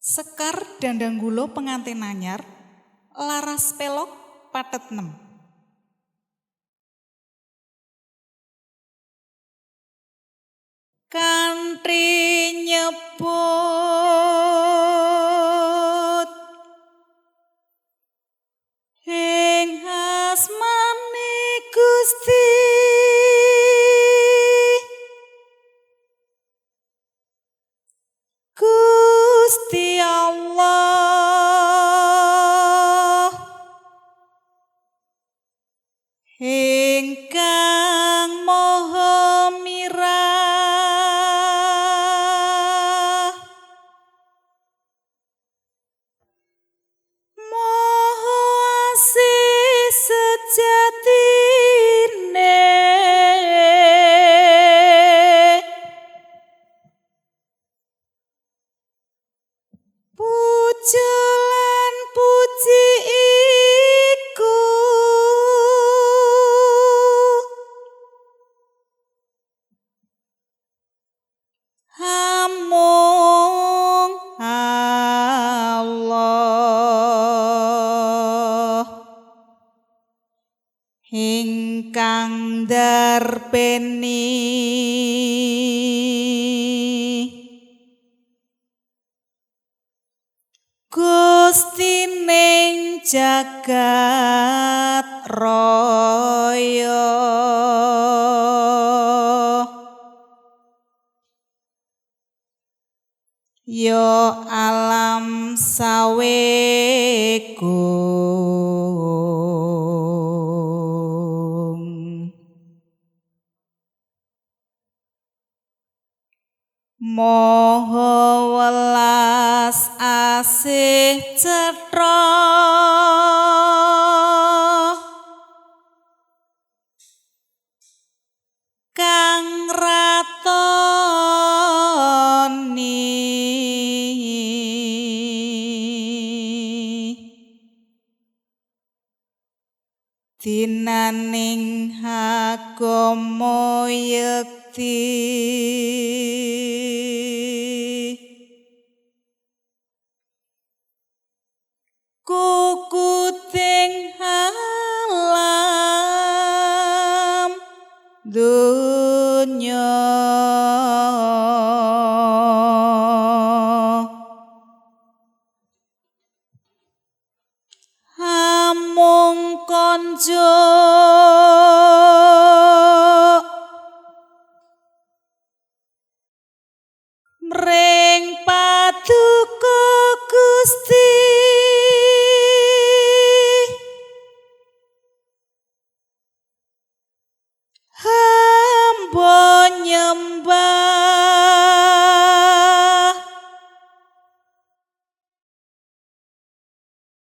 Sekar Dhandhanggula pengantin anyar, laras pelog pathet nem. Kanthi nyebut ing asmane Gusti, Gusti Allah, ingkang Maha Mirah, Maha Asih sejatine, puja lan puji iku amung Allah ingkang darpeni Gusti ning jagat raya. Ya alam sawegong, Maha welas asih cetha, kang ratoni dinaning agama yekti, kukuting alam dunya, amung konjuk mring paduka Gusti, hamba nyembah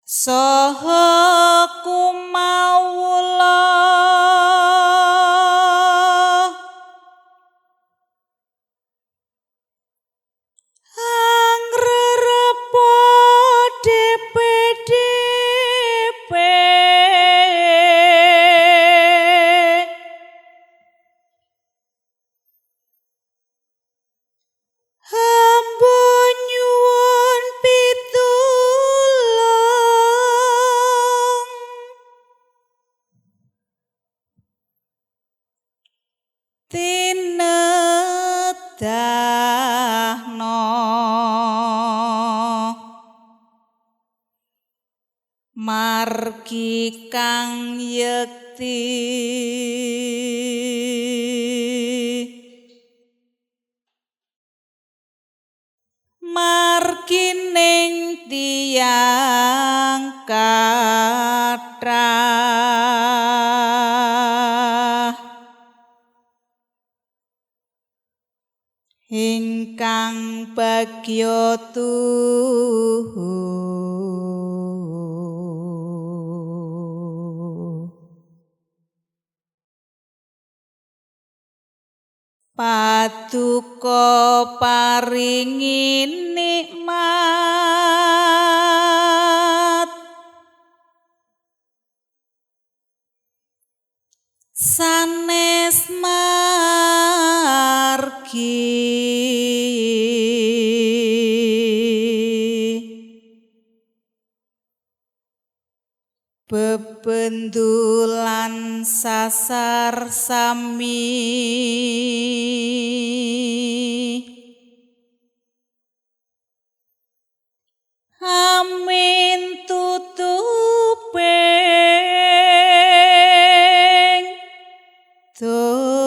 saha kumawula, angrerepa DPDP, hamba nyuwun pitulung tinedahna margi kang yekti, margi ning tiyang kathah, ingkang bagya tuhu. Paduka paringi nikmat, sanes margi. Bebendulan sasar sami. Amin tutuping donya.